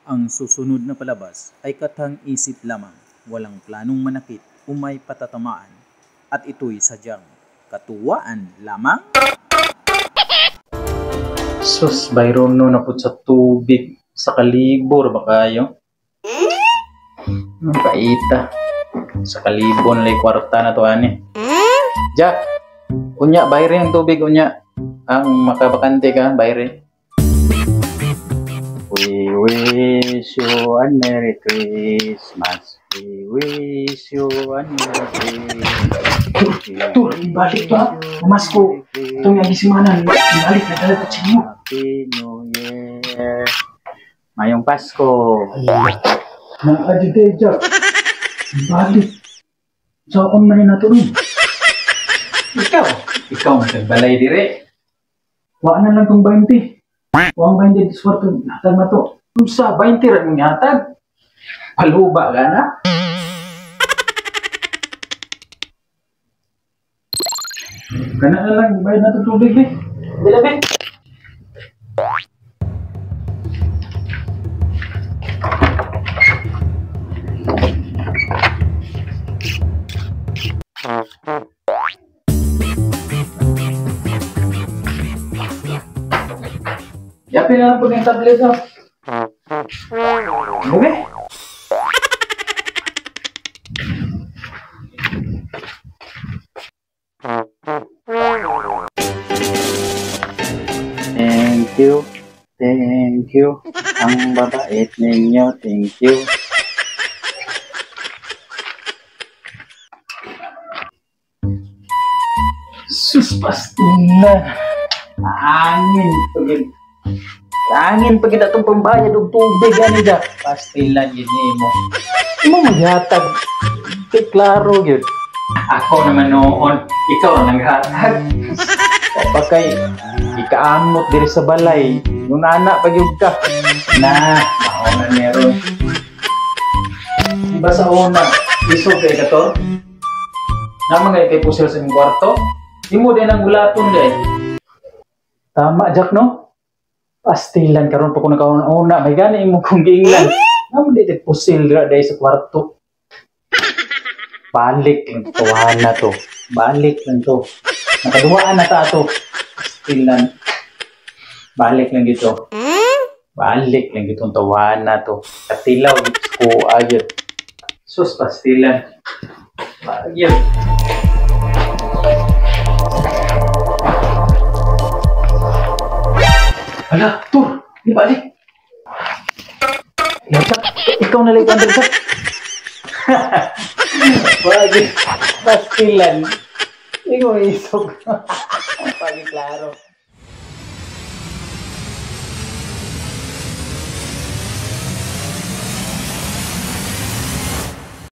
Ang susunod na palabas ay kathang-isip lamang, walang planong manakit o may patatamaan, at ito'y sadyang katuwaan lamang. Sus, bayron no na pud sa tubig. Sa kalibor ba kayo? Ang paita. Sa kalibon lay kwarta na to ani. Jack, unya bayre ang tubig unya. Ang makabakante ka, bayre. We wish you a Merry Christmas. We wish you a Merry Christmas. Tur, balik ba? Mamasko. Itong yung simana, balik na dala sa inyo. Happy New Year. Mayong Pasko. Naadyo day, Jack. Balik. Sa akong man na ito rin. Ikaw magbalay dire. Wa na lang tong 20. Wa ang 20 diswarto, hatag na to. Unsa 20 ra mong hatag? Paluba ka na? Kana na lang, bayad na itong tubig, be. Bila be. Yapin na lang po yung tablet, oh. Okay. Thank you. Thank you. Ang babait ninyo. Thank you. Sus, pastila. Angin pagid. Angin pagid atong pambayad og tubig ani da. Pastilan gid nimo. Imo maghatag. Kay klaro gyud. Ako naman noon, ikaw ang naghatag. Kapag ikaamot diri sa balay, nunana pa gyud ka. Na, mao na meron. Diba sa una, isog kay kato? Naman kay pusil sa imong kwarto? Imo din ang gulaton day. Tama, Jack, no? Pastilan karon pa ko nakauna-una, may gani imo kong giinglan. Naman di tay pusil dira day sa kwarto. Balik lang to, na to. Balik lang to. Nakaduwaan na ta ato. Pastilan. Balik lang dito. Balik lang dito ang tawahan na to. Katilaw ko ayot. Sus, pastilan. Ayot. Hala, Tur, di balik. Ya, Jack, ikaw na lang ikaw, Jack. Pagi, pastilan. Ikaw isog. Pagi klaro.